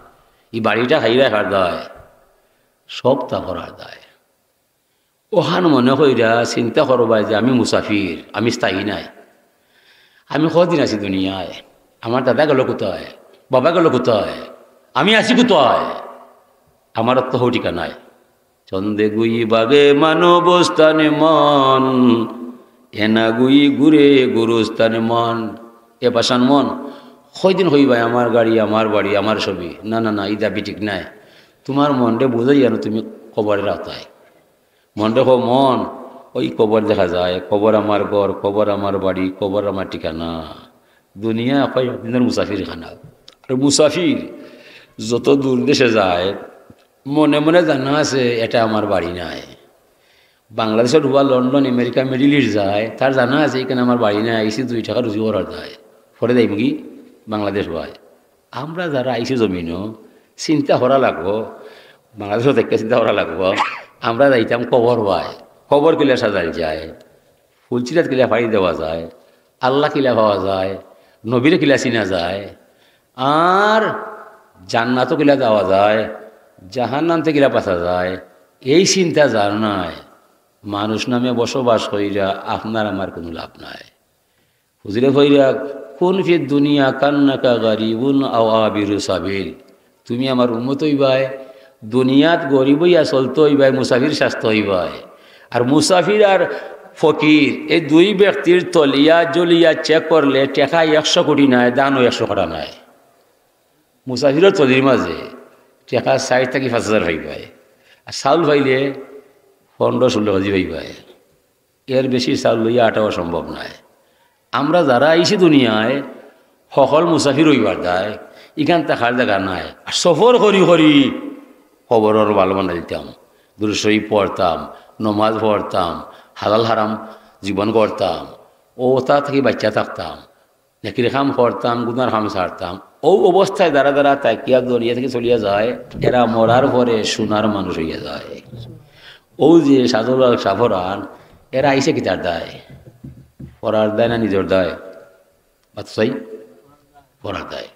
ই বাড়িটা খাইরা কার দায়? সবতা পরার দায়। অখান মনে কইরা চিন্তা করবায় যে আমি মুসাফির, আমি স্থায়ী নায়। আমি কদিন আছি দুনিয়ায়? আমার দাদা গেল কোথায়? বাবা গেল কোথায়? আমি আছি কোথায়? আমার তো হউ ঠিকানায়। চন্দে গুই বাগে মানব স্থানে মন, এনা গুই ঘুরে গুরুস্থানে মন। এ পাষাণ মন, কয়দিন কইবায় আমার গাড়ি, আমার বাড়ি, আমার ছবি? না, না, না, ই দাবি ঠিক নায়। তুমার মনরে বুঝাইয়া আনো তুমি কবরর আওতায়। মনরে কও, মন, ওই কবর দেখা যায়, কবর আমার ঘর, কবর আমার বাড়ি, কবর আমার ঠিকানা। দুনিয়া কয় একদিনর মুসাফির খানা। আর মুসাফির যত দূর দেশে যায়, মনে মনে জানা আছে, এটা আমার বাড়ি নায়। বাংলাদেশর হুয়া লন্ডন, আমেরিকা, মিডল ইস্ট যায়, তার জানা আছে, এখানে আমার বাড়ি নায়, আইছি দুই টেকা রুজি করার দায়, পরে যাইমুগি বাংলাদেশ হুয়ায়। আমরা যারা আইছি জমিনো, চিন্তা করা লাগবো, বাংলাদেশো থাকি চিন্তা করা লাগবো, আমরা যাইতাম কবর হুয়ায়। কবর কিলা সাজাইল যায়, ফুলছিরাত কিলা ফাড়ি দেওয়া যায়, আল্লাহ কিলা পাওয়া যায়, নবীরে কিলা চিনা যায়, আর জান্নাতো কিলা যাওয়া যায়, জাহান্নাম থাকি কিলা বাঁচা যায়, এই চিন্তা যার নাই, মানুষ নামে বসবাস কইরা আপনার আমার কুনু লাভ নাই। হুজুরে কইরা, "কুন ফিদ দুনিয়া কান্নাকা গারিবুন আও আবিরু সাবিল।" তুমি আমার উম্মত অইবায়, দুনিয়াত গরিব অইয়া চলতে অইবায়, মুসাফির সাজতে অইবায়। আর মুসাফির আর ফকির, এই দুই ব্যক্তির তলিয়া জলিয়া চেক করলে টেকা একশো কোটি নায়, দানও একশো কোটি নায়। মুসাফিরর তলির মাঝে টেকা ষাইট থাকি পাঁচ হাজার পাইবায়, আর চাউল পাইলে পনরো ষোলো কেজি পাইবায়। এর বেশি চাউল লইয়া আটাও সম্ভব নায়। আমরা যারা আইছি দুনিয়ায়, হকল মুসাফির অইবার দায়, ইখান থাকার জাগা নায়। আর সফর করি করি কবরর বাল বানাই দিতাম, দুরূদ শরীফ পড়তাম, নমাজ পড়তাম, হালাল হারাম জীবন করতাম, অতা থাকি বাঁচিয়া থাকতাম, নেকির কাম করতাম, গুনার কাম ছাড়তাম। অউ অবস্থায় যারা যারা থাকিয়া দুনিয়া থাকি চলিয়া যায়, এরা মরার পরে সোনার মানুষ অইয়া যায়। অউ যে সাজুল আল সাফরান, এরা আইছে কিতার দায়? পরার দায় না নিজর দায়? বাচ্চাই পরার দায়।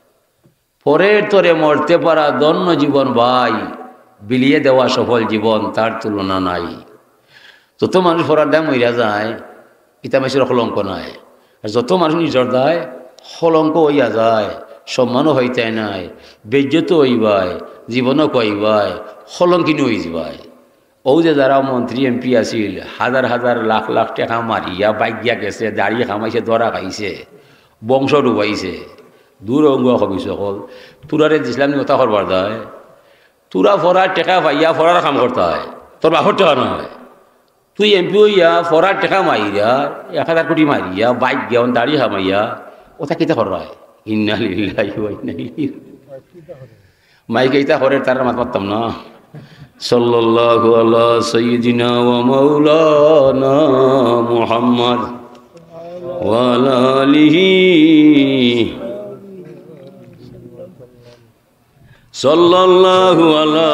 পরের তরে মরতে পারা ধন্য জীবন ভাই, বিলিয়ে দেওয়া সফল জীবন তার তুলনা নাই। যত মানুষ পরার দায় মরিয়া যায়, ইতা মানষর কলঙ্ক নাই। আর যত মানুষ নিজর দায় কলঙ্ক অইয়া যায়, সম্মানও পাইতায় নায়, বেইজ্জত অইবায়, জীবনও খুয়াইবায়, কলঙ্কিনী অইযিবায়। অউ যে যারা মন্ত্রী এমপি আছিল, হাজার হাজার লাখ লাখ টেকা মারিয়া ভাগিয়া গেছে, দাড়ি কামাইছে, ধরা খাইছে, বংশ ডুবাইছে, দূর অউগুয়া খবিছ অকল, তুরারে দিছলাম নি অতা করবার দায়? তুরা পরার টেকা পাইয়া পরার কাম করতায়, তোর বাপর টেকা নায়। তুই এমপি অইয়া পরার টেকা মারিয়া, এক হাজার কোটি মারিয়া, ভাগিয়া, দাড়ি কামাইয়া, অতা কিতা কররায়? ইন্না লিল্লাহি ওয়া ইন্না ইলাইহি। মাইকে ইতা করের, তারার মাত মাততাম না। সাল্লাল্লাহু আলা সাইয়্যিদিনা ওয়া মাওলানা মুহাম্মদ ওয়া আলা আলিহি। সাল্লাল্লাহু আলা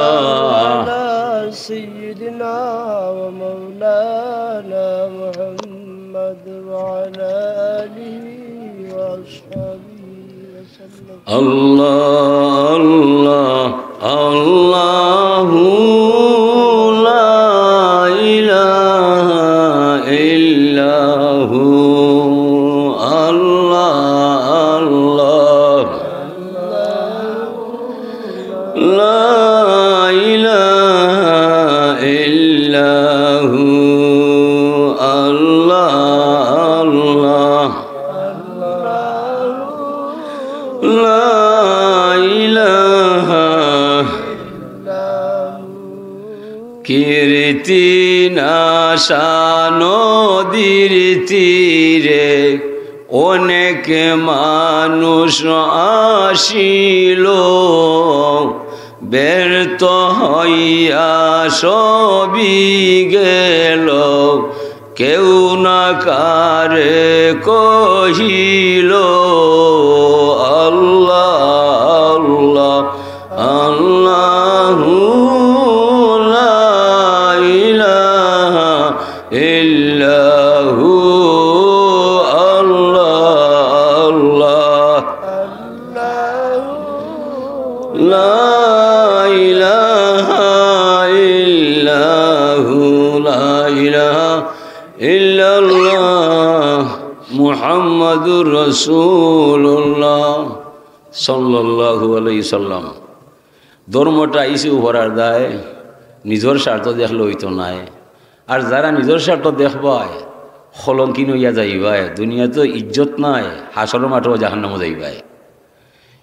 সাইয়্যিদিনা ওয়া মাওলানা মুহাম্মদ ওয়া আলা আলিহি ওয়া আসহাবিহি ওয়া সাল্লাম। আল্লাহ, আল্লাহ, আল্লাহু লা ইলাহা ইল্লাহু। আল্লাহ, আল্লাহ, লা ইলাহা ইল্লাহু। আল্লাহ, আল্লাহ, লা ইলাহা কীর্তি নাশা নদীর তীরে অনেক মানুষ আসিল, ব্যর্থ হইয়া সবই গেল, কেউ না কারে কহিল। আল্লাহ, আল্লাহ, আল্লাহু লা ইলাহা ইল্লাহু, আল্লাহ, আল্লাহ। লা ইলাহা ইল্লাহু, লা ইলাহা ইল্লাল্লাহ মুহাম্মাদুর রাসূলুল্লাহ সাল্লাল্লাহু আলাইহি সাল্লাম। ধর্মটা ইসে উপরার দায়, নিজর স্বার্থ দেখলে অইতো নায়। আর যারা নিজর স্বার্থ দেখবায়, কলঙ্কিন অইয়া যাইবায়, দুনিয়াত ইজ্জত নাই, হাশরর মাঠো জাহান্নামো যাইবায়।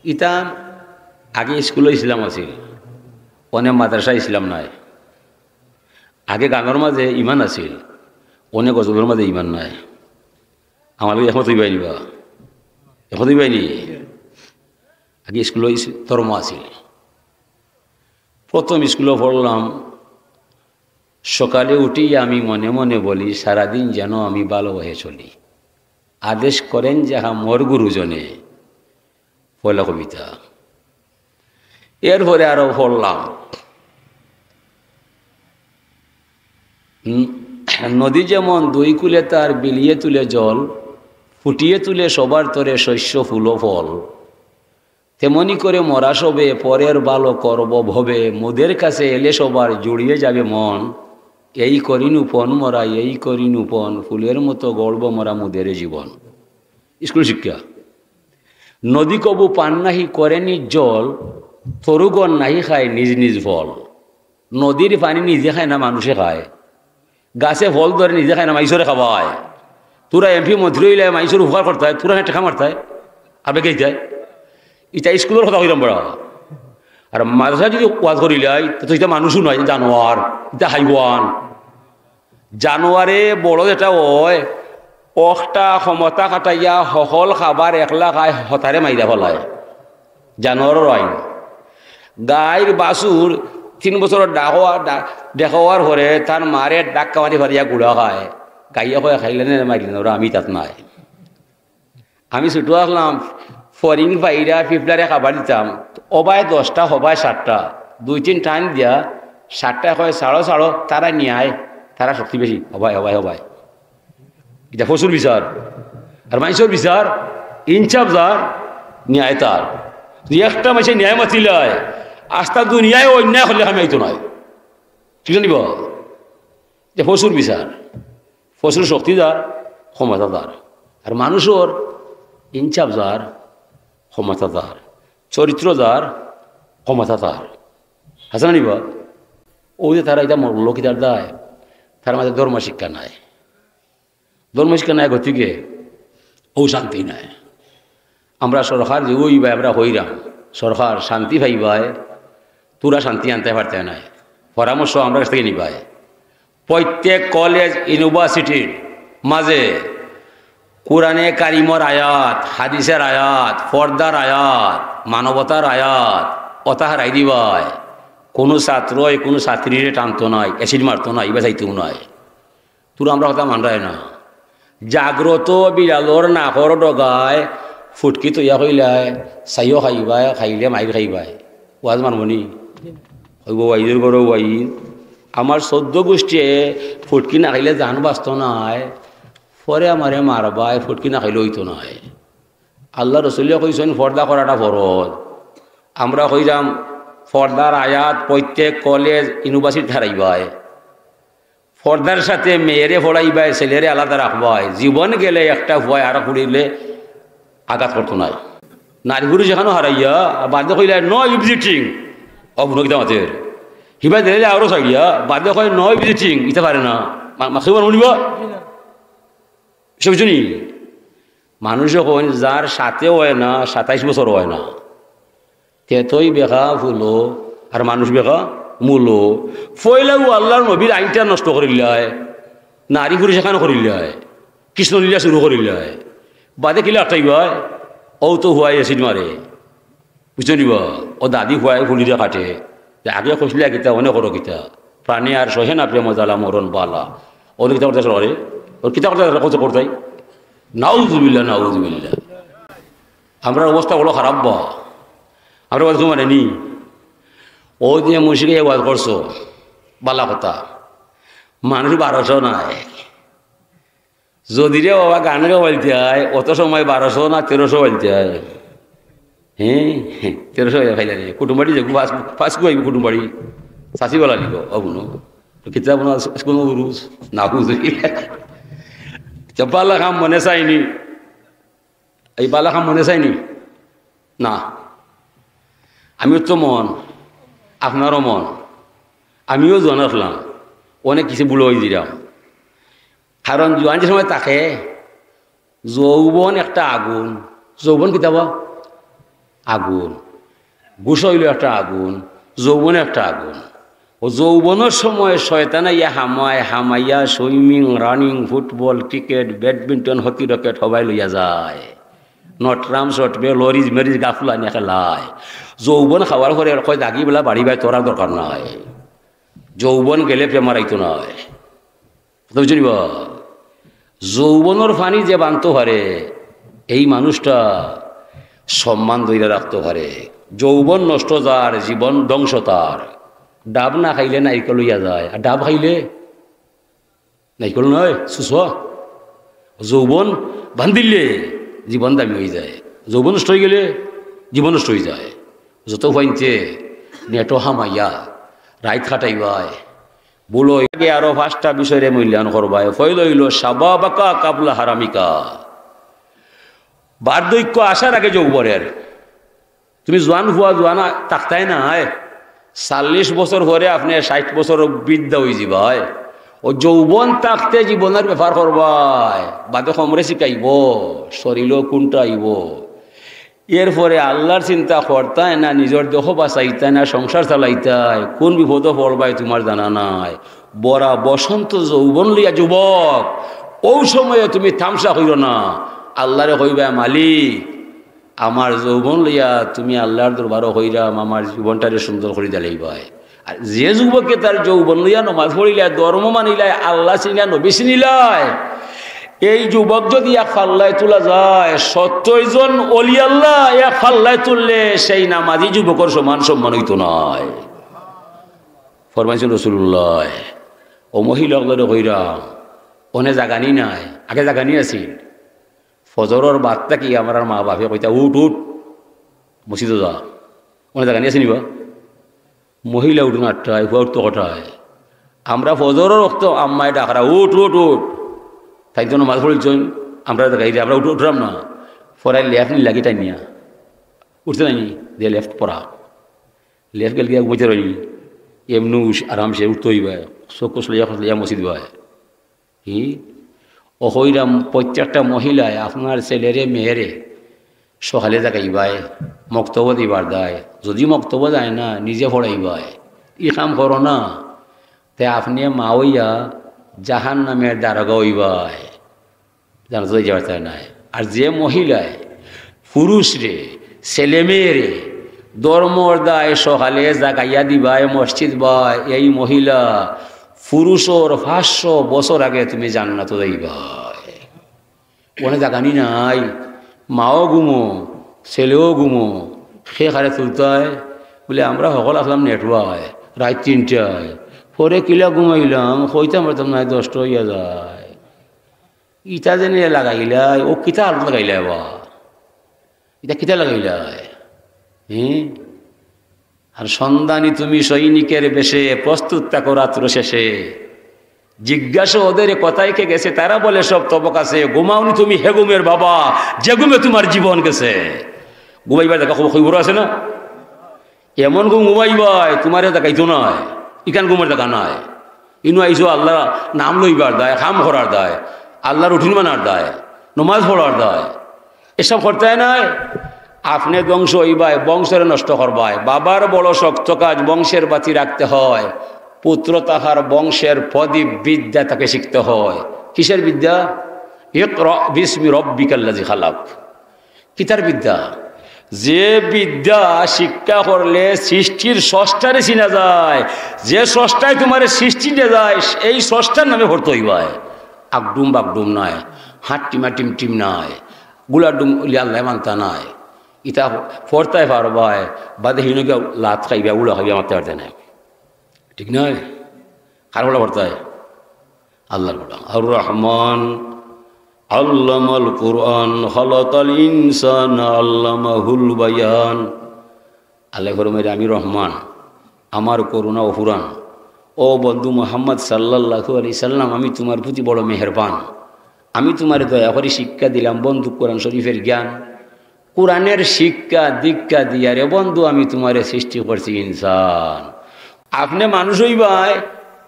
ইতা আগে স্কুলো ইসলাম আছিল, অনে মাদ্রাসা ইসলাম নাই। আগে গানর মাঝে ইমান আছিল, অনে গজলর মাঝে ইমান নাই। আমার লগে একমত অইবায় নি বা? একমত অইবায় নি? আগে স্কুলো ইস-, ধর্ম আছিল। প্রথম স্কুলো পড়লাম, সকালে উঠি আমি মনে মনে বলি, সারাদিন যেন আমি ভালোভাবে চলি। আদেশ করেন যাহা মোর গুরুজনে। পয়লা কবিতা। এরপরে আরো পড়লাম, উম, নদী যেমন দুই কূলে তার বিলিয়ে তুলে জল, ফুটিয়ে তুলে সবার তরে শস্য ফুল ও ফল, তেমনি করে মোরা সবে পরের ভালো করব ভবে, মোদের কাছে এলে সবার জুড়িয়ে যাবে মন। এই করি নূপন মোরা, এই করি নূপন, ফুলের মতো গড়ব মোরা মোদের জীবন। স্কুল শিক্ষা। নদী কবু পান নাহি করেনি জল, তরুগণ নাহি খায় নিজ নিজ ফল। নদীর পানি নিজে খায় না, মানুষে খায়। গাছে ফল ধরে নিজে খায় না, মাইনষরে খাবায়। তোরা এমপি মন্ত্রী অইলে মাইনষর উপকার করতায়, তোরা হে টেকা মারতায়, আর বেগে যাইতায়। ইতা স্কুলর কথা কইরাম বড়া। আর মাদ্রাসা যদি ওয়াজ করিলাই, তে তো ইতা মানুষও নায়, জানোয়ার, ইতা হাইওয়ান। জানোয়ারে বড় যেটা অয়, অখটা ক্ষমতা খাটাইয়া হকল খাবার একলা খায়, হতারে মাইরা ফালায়। জানোয়ারর আইন। গাইর বাছুর তিন বছর ডাকোয়া-, ডা-, ডেকাওয়ার পরে তার মারে ধাক্কা মারি ফারিয়া গুড়া খায়। গাইয়ে কয়, "খাইলে নে, মারিলে নে, ওরা আমি তাত নাই।" আমি ছুটো আছলাম, ফড়িং পাইরা পিপলারে খাবার দিতাম। অবায় দশটা, হবায় সাতটা। দুই তিন টান দিয়া সাতটায় কয়, "ছাড়ো, ছাড়ো, তারা নিয়ায়, তারা শক্তি বেশি, হবায়, হবায়, হবায়।" ইটা পশুর বিচার। আর মাইনষর বিচার, ইনসাফ যার, ন্যায় তার। যদি একটা মাইনষে ন্যায় মাতিলায়, আস্তা দুনিয়ায় অন্যায় করলে আমি আইতো নায়। ঠিক আছে নি বা? ইটা পশুর বিচার। পশুর শক্তি যার, ক্ষমতা যার। আর মানুষর ইনসাফ যার, ক্ষমতা যার। চরিত্র যার, ক্ষমতা তার। আছে না নি বা? অউ যে তারা ইটা মরলো কিতার দায়? তার মাঝে ধর্ম শিক্ষা নাই। ধর্ম শিক্ষা নাই গতিকে অউ শান্তি নাই। আমরা সরকার যে অইবায় আমরা কইরাম, সরকার শান্তি পাইবায়, তোরা শান্তি আনতে পারতে নায়। পরামর্শ আমরার কাছ থাকি নিবায়। প্রত্যেক কলেজ, ইউনিভার্সিটির মাঝে কোরআনে কারিমর আয়াত, হাদিসের আয়াত, পর্দার আয়াত, মানবতার আয়াত, অতা হারাই দিবায়। কুনু ছাত্রয় কুনু ছাত্রীরে টানতো নায়, অ্যাসিড মারতো নায়, ইবা চাইতেও নায়। তোরা আমরার কথা মানরায় না। জাগ্রত বিড়ালর নাকর ডগায় ফুটকি থইয়া কইলায়, "চাইও খাইবায়, খাইলে মাইর খাইবায়।" ওয়াজ মানবো নি? কইবো, "ওয়াইজর ঘরো ওয়াইজ, আমার চৌদ্দ গুষ্টিয়ে ফুটকি না খাইলে জান বাঁচতো নায়, পরে আমারে মারবায়, ফুটকি না খাইলে অইতো নায়।" আল্লার রসুলে কইছইন পর্দা করাটা ফরজ। আমরা কইরাম পর্দার আয়াত প্রত্যেক কলেজ, ইউনিভার্সিটি হারাইবায়। পর্দার সাথে মেয়েরে পড়াইবায়, ছেলেরে আলাদা রাখবায়। জীবন গেলে একটা পুয়ায় আর ফুড়িরে আঘাত করতো নায়। নারী পুরুষ যেখানো হারাইয়া, বাদে কইলায়, "No visiting।" অ, বুনো কিতা মাতের? হিবায় দিলে আরো চাইয়া, বাদে কয়, "No visiting।" ইতা পারে না। মা-, মাসে বার শুনিবা? সব শুনি। মানুষে কইন, যার সাতে অয় না, সাতাইশ বছর অয় না। তেতই বেকা ফুলো, আর মানুষ বেকা মূলো। পয়লাউ আল্লার নবীর আইনটা নষ্ট করিলায়, নারী পুরুষ এখান করিলায়, কৃষ্ণলীলা শুরু করিলায়, বাদে কিলা আটকাইবায়? অউ তো হুয়ায় এসিড মারে, বুঝছো নি বা? অউ দাদি হুয়ায় ফুলিরে কাটে, যে আগে কইছিলা কিতা, অনে করো কিতা? প্রাণে আর সহে না প্রেম জ্বালা মরণ বালা। অনে কিতা করতা রে? অউ কিতা করতা, কত করতাই? নাউজুবিল্লাহ, নাউজুবিল্লাহ। আমরার অবস্থা বড় খারাপ বা। আমরা ওয়াজ মানে নি। অউ যে মুশিকে ওয়াজ করছো, বালা কথা। মানুষ বারোশো নায়। যদি রে বাবা গান গাওয়াইতে হয়, অত সময় বারোশো না তেরোশো বলতে হয়। হ্যাঁ, তেরোশো অইয়া ফাইলা রে। কুটুমবাড়ি যাইব, ফাঁস, ফাঁস কু আইব কুটুমবাড়ি। চাচি বলা নিব, অগুনো। তো কিতাব না, আজকে কোনো উরুস, না বুঝি। তো বালা কাম মনে চাইনি। এই বালা কাম মনে চাইনি? না। আমিও তো মন, আপনারও মন। আমিও জোয়ান আসলাম, অনেক কিছু বুড়ো অই দিলাম। কারণ জোয়ান যে সময় থাকে, যৌবন একটা আগুন। যৌবন কিতা বা? আগুন। গুসা অইলো একটা আগুন, যৌবন একটা আগুন। অউ যৌবনর সময় শয়তান আইয়া হামায়, হামাইয়া swimming, running, football, cricket, badminton, hockey, rocket হবাই লইয়া যায়। নটরাম, শটমে, লরিজ, মেরিজ, গাফলা নিয়া খেলায়। যৌবন খাওয়ার পরে কয়, "দাগি বেলা বাড়ি ভাই, তোর আর দরকার নাই।" যৌবন গেলে প্রেম আর আইতো নায়। কথা বুঝছো নি বা? যৌবনর পানি যে বানতো পারে, এই মানুষটা সম্মান ধইরা রাখতো পারে। যৌবন নষ্ট যার, জীবন ধ্বংস তার। ডাব না খাইলে নাইরকল অইয়া যায়, আর ডাব খাইলে নাইরকল নয়, সুসুয়া। যৌবন বান্ধিলে জীবন দামি অই যায়, যৌবন নষ্ট অই গেলে জীবন নষ্ট অই যায়। যত ফাইনতে নেটো হামাইয়া রাইত কাটাইবায়, বুলো আগে আরো পাঁচটা বিষয়রে মূল্যায়ন করবায়। পয়লা অইলো শাবাবাকা কাবলা হারামিকা, বার্ধক্য আসার আগে যৌবনের। তুমি জোয়ান হুয়া জোয়ান থাকতায় নায়, চল্লিশ বছর পরে আপনে ষাইট বছর বৃদ্ধা অই যিবায়। অউ যৌবন থাকতে জীবনর ব্যাপার করবায়, বাদে কমরে শিখাইব, শরীরও কুনটা আইব। এরপরে আল্লার চিন্তা করতায় না, নিজর দেহ বাঁচাইতায় না, সংসার চালাইতায়, কুন বিপদো পড়বায় তুমার জানা নাই। ভরা বসন্ত যৌবন লইয়া যুবক, অউ সময়ে তুমি তামশা কইরো না, আল্লারে কইবায়, "মালিক, আমার যৌবন লইয়া তুমি আল্লার দরবারো কইরাম, আমার জীবনটারে সুন্দর করি দিলাইবায়।" আর যে যুবকে তার যৌবন লইয়া নমাজ পড়িলায়, ধর্ম মানিলায়, আল্লা চিনিলায়, নবী চিনিলায়, এই যুবক যদি এক পাল্লায় তুলা যায়, সত্তর জন অলি আল্লা এক পাল্লায় তুললে সেই নামাজি যুবকর সমান সম্মান অইতো নায়। ফরমাইছইন রসুলুল্লায়, অউ মহিলা অকলরে কইরাম, অনে জাগানি নাই, আগে জাগানি আছিল। ফজরর বাদ থাকি আমরার মা বাপে কইতা, "উঠ, উঠ, মসজিদো যা।" অনে জাগানি আছে নি বা? মহিলা উঠইন আটটায়, পুয়া উঠতো কটায়? আমরা ফজরর অক্ত আম্মায় ডাকরা, "উঠ, উঠ, উঠ।" তাইন তো নমাজ পড়িলছইন, আমরা জাগাইলে আমরা উঠ-, উঠরাম না। পড়াই লেফ নি লাগি টাইনিয়া। উঠতে নাইনি, দে লেফট পড়া। লেফট গেল গিয়া ঘুমাইতে রইনি। এমনু আরামসে উঠতে অইবায়। চোখ কষলাইয়া কষলাইয়া মসজিদ বায়। হি? অউ কইরাম প্রত্যেকটা মহিলায় আপনার ছেলেরে মেয়েরে সকালে জাগাইবায়, মক্তবো দিবার দায়। যদি মক্তবো যায় না, নিজে পড়াইবায়। ই কাম করো না, তে আপনে মা অইয়া জাহান্নামের দারোগা অইবায়। জান্নাতো যাইতে পারতায় নায়। আর যে মহিলায় পুরুষরে, ছেলে মেয়েরে ধর্মর দায় সকালে জাগাইয়া দিবায় মসজিদ বায়, এই মহিলা পুরুষর পাঁচশো বছর আগে তুমি জান্নাতো যাইবায়। অনে জাগানি নাই, মাও ঘুমো, ছেলেও ঘুমো, কে কারে তুলতায়? বুলে, "আমরা হকল আসলাম নেটুয়ায়, রাইত তিনটায়, পরে কিলা ঘুমাইলাম, কইতাম পারতাম নায়, দশটা অইয়া যায়।" ইতা যেনে লাগাইলায়, অউ কিতা আলো লাগাইলায় বা? ইতা কিতা লাগাইলায়? হি? আর সন্ধানী তুমি সৈনিকের বেশে, প্রস্তুত থাকো রাত্র শেষে। জিজ্ঞাসা ওদের কোথায় কে গেছে, তারা বলে সব তবক আছে। ঘুমাওনি তুমি হে ঘুমের বাবা, যে ঘুমে তোমার জীবন গেছে। ঘুমাইবার জাগা খুব খবর আছে না? এমন ঘুম ঘুমাইবায়, তুমারে জাগাইতো নায়, ইখান ঘুমর জাগা নায়। ইনো আইছো আল্লার নাম লইবার দায়, কাম করার দায়, আল্লার রুটিন মানার দায়, নমাজ পড়ার দায়, এসব করতায় নায়। আপনে ধ্বংস অইবায়, বংশরে নষ্ট করবায়। বাবার বড় শক্ত কাজ বংশের বাতি রাখতে হয়। পুত্র তাহার বংশের প্রদীপ, বিদ্যা তাকে শিখতে হয়। কিসের বিদ্যা? ইকরা বিসমি রব্বিকাল্লাযী খালাক। কিতার বিদ্যা? যে বিদ্যা শিক্ষা করলে সৃষ্টির স্রষ্টারে চিনা যায়, যে স্রষ্টায় তুমারে সৃষ্টি দিয়া যায়, এই স্রষ্টার নামে পড়তে অইবায়। আগডুম বাগডুম নায়, হাট্টিমা টিমটিম নায়, গুলাডুম অইলে আল্লায় মানতা নায়। ইতা পড়তায় পারবায়, বাদে হিনো গিয়া লাত খাইবা, উলা খাইবা, মারতে পারতে নায়। ঠিক নায়? কার পড়া পড়তায়? আল্লাহর পড়া। আর রহমান আল্লামাল কুরআন, খালাকাল ইনসানা আল্লামাহুল বায়ান। আল্লায় ফরমাইরা, "আমি রহমান, আমার করুণা অফুরান। ও বন্ধু মুহাম্মদ সাল্লাল্লাহু আলাইহি সাল্লাম, আমি তুমার প্রতি বড় মেহেরবান। আমি তুমারে দয়া করি শিক্ষা দিলাম বন্ধু কোরআন শরীফের জ্ঞান।" কোরআনের শিক্ষা দীক্ষা দিয়া রে বন্ধু আমি তুমারে সৃষ্টি করছি ইনসান। আপনে মানুষ অইবায়,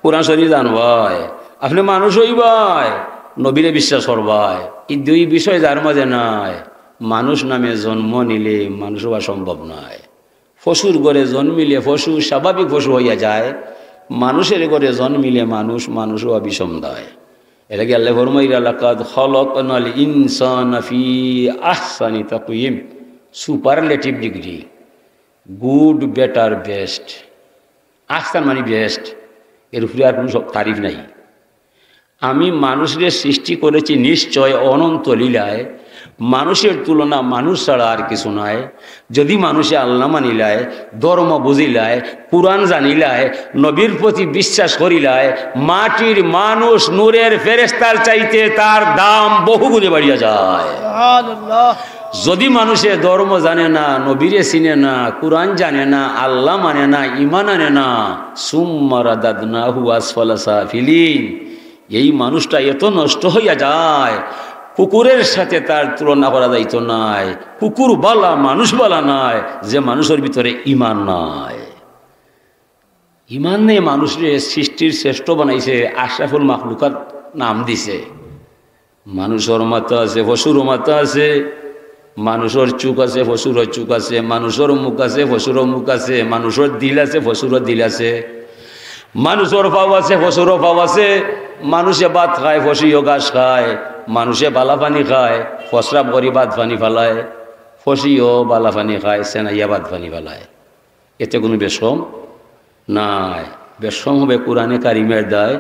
কোরআন শরীফ জানবায়। আপনে মানুষ অইবায়, নবীরে বিশ্বাস করবায়। ই দুই বিষয় যার মাঝে নাই, মানুষ নামে জন্ম নিলে মানুষ অওয়া সম্ভব নায়। পশুর ঘরে জন্মিলে পশু স্বাভাবিক পশু অইয়া যায়, মানুষের ঘরে জন্মিলে মানুষ, মানুষ অওয়া বিষম দায়। এর লাগি আল্লায় ফরমাইরা, "লাকাদ খালাকনাল ইনসানা ফি আহসানি তাকওয়িম।" Superlative degree, good, better, best. Ahsan মানে বেস্ট, এর উপরে আর কোনো সব তারিফ নাই। আমি মানুষরে সৃষ্টি করেছি নিশ্চয় অনন্ত লীলায়। মানুষের তুলনা মানুষ ছাড়া আর কিছু নাই। যদি মানুষে আল্লাহ মানিলায়, ধর্ম বুঝিলায়, কোরআন জানিলায়, নবীর প্রতি বিশ্বাস করিলায়, মাটির মানুষ নূরের ফেরেশতার চাইতে তার দাম বহু গুণে বাড়িয়া যায়। সুবহানাল্লাহ। যদি মানুষে ধর্ম জানে না, নবীরে চিনে না, কোরআন জানে না, আল্লাহ মানে না, ইমান আনে না, সুম্মা রাদাদনাহু আসফালা সাফিলিন, এই মানুষটা এত নষ্ট হইয়া যায়, কুকুরের সাথে তার তুলনা করা যাইতো নায়। কুকুর বালা, মানুষ বালা নায়, যে মানুষের ভিতরে ইমান নাই। ইমান নেই, মানুষরে সৃষ্টির শ্রেষ্ঠ বানাইছে, আশরাফুল মাখলুকাত নাম দিছে। মানুষের মাথা আছে, পশুরও মাথা আছে, মানুষের চোখ আছে, পশুরও চোখ আছে, মানুষের মুখ আছে, পশুরও মুখ আছে, মানুষের দিল আছে, পশুরও দিল আছে, মানুষের পাও আছে, পশুরও পাও আছে। মানুষে ভাত খায়, পশুও ঘাস খায়, মানুষে বালা পানি খায়, প্রস্রাব করি ভাত পানি ফালায়, পশুও বালা পানি খায়, সেনাইয়া ভাত পানি ফালায়। এতে কোনো বেশকম নাই। বেশকম হবে কোরআনে কারিমের দায়,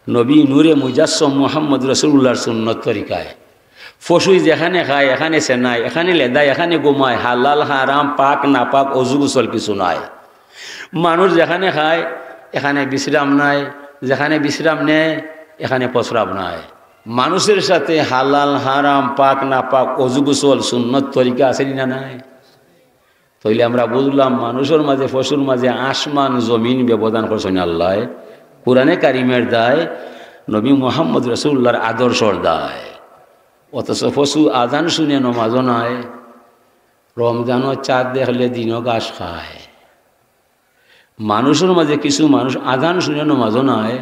নবী নূরে মুজাসসম মুহাম্মদ রাসূলুল্লাহর সুন্নত তরিকায়। পশুই যেখানে খায়, এখানে সেনায়, এখানে লেদায়, এখানে ঘুমায়, হালাল হারাম, পাক নাপাক, অজু গোসল কিছু নাই। মানুষ যেখানে খায়, এখানে বিশ্রাম নাই, যেখানে বিশ্রাম নেয়, এখানে প্রস্রাব নাই। মানুষের সাথে হালাল হারাম, পাক নাপাক, অজু গোসল, সুন্নত তরিকা আছে নি না নাই? তাইলে আমরা বুঝলাম, মানুষের মাঝে, পশুর মাঝে আসমান জমিন ব্যবধান করছেন আল্লায়। কোরআনে কারিমের দায়, নবী মুহাম্মদ রাসূলুল্লাহর আদর্শর দায়। অথচ পশু আজান শুনে নমাজও নাই, রমজানও চাঁদ দেখলে দিনও ঘাস খায়। মানুষের মাঝে কিছু মানুষ আজান শুনে নমাজও নাই,